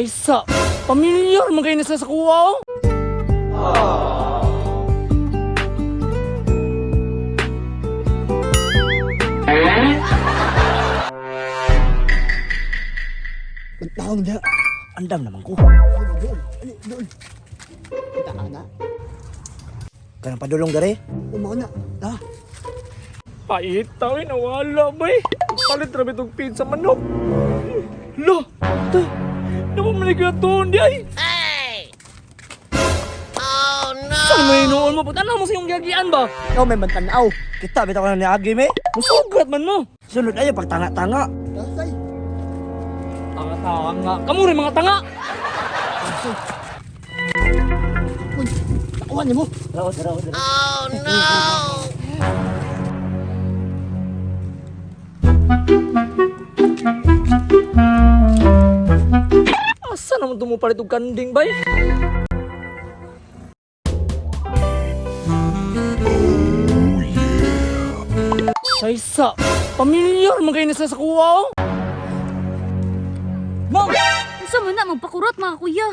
Sa isa. Pamilyar man kayo na sila sa kuwa oh. Magtaong da. Andam naman ko. Doon, doon. Kita ka na. Kanang padulong dere. Umao na. Ah, Paita, eh, nawala ba eh. Palit rabi itong pizza manok. Lo, tay, napamalig na to, hindi ay. Oh no! Saan may inuon mo? Pagtanaw mo sa iyong giyagian ba? Ikaw may mantanaw. Kita bitaw ka na niagi me. Musugat man mo. Sunod ayo pagtanga-tanga. tasay. Tanga-tanga. Kamu rin mga tanga. Uy, nakuha niyo mo. Dara, dara, dara. Asa naman tumupalit og kanding bay? Sa isa, pamilyar man kayo na sila sa kuwa oh. Ma'am! Unsa man na magpakurot mga kuya?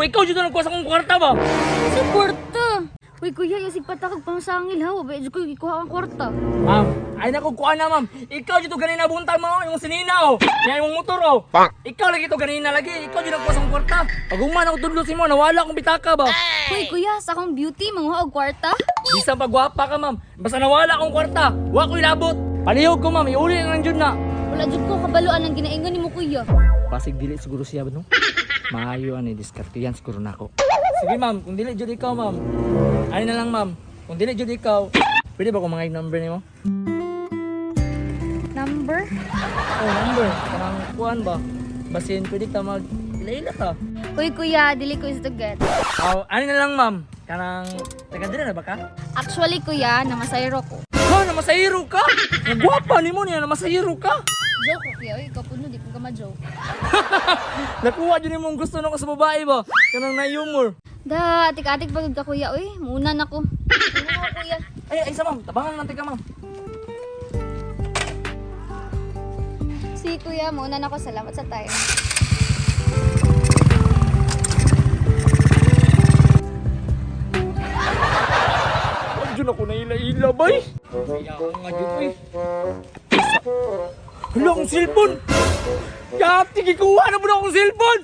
Ikaw dito nagkuha sa akong kwarta ba? Sa kwarta. Uy kuya, yung sigpatakag pamasangil ha. Wa ba jud ko gikuha ang kwarta. Ma'am, ay nako kuha na ma'am. Ikaw dito ganina buntag mo, yung sinina oh. Yan yung motor oh. Ikaw lagi to ganina lagi. Ikaw dito nagkuha sa akong kwarta. Pag human ako tudlo si mo, nawala akong pitaka ba? Uy kuya, sa akong beauty manguha og kwarta. Bisan pa gwapa ka ma'am. Basta nawala akong kwarta, wa ko'y labot. Palihog ko ma'am, iuli na lang jud na. Wala jud ko kabaluan ang ginaingon nimo kuya. Pasig dili siguro siya ba no? Maayo ani diskarte yan siguro nako. Sige ma'am, kung dili jud ikaw ma'am. Ano na lang ma'am, kung dili jud ikaw, pwede ba kung mga number nimo? Number? Oh, number. Kanang kuan ba? Basin pwede ka mag ila ta. Uy kuya, dili ko is to get. Oh, ano na lang ma'am? Kanang taga diri na ba ka? Actually kuya, namasayro ko. Ha, namasahiro ka? Ang gwapa nimo niya, namasahiro ka. Joke ko kuya, uy ikaw puno di ko ka ma-joke. Nakuha jud nimo ang gusto nako sa babae ba? Kanang na humor. Da, atik-atik pagod ka kuya, uy. Muna na ko. Muna ko kuya. Ay, ay sa ma'am, tabangan lang ka ma'am. Si kuya, muna na ko. Salamat sa time. Wag jud ako naila-ila bay. Kaya nga jud eh. Hala akong cellphone. Yati gikuha na mo na akong cellphone.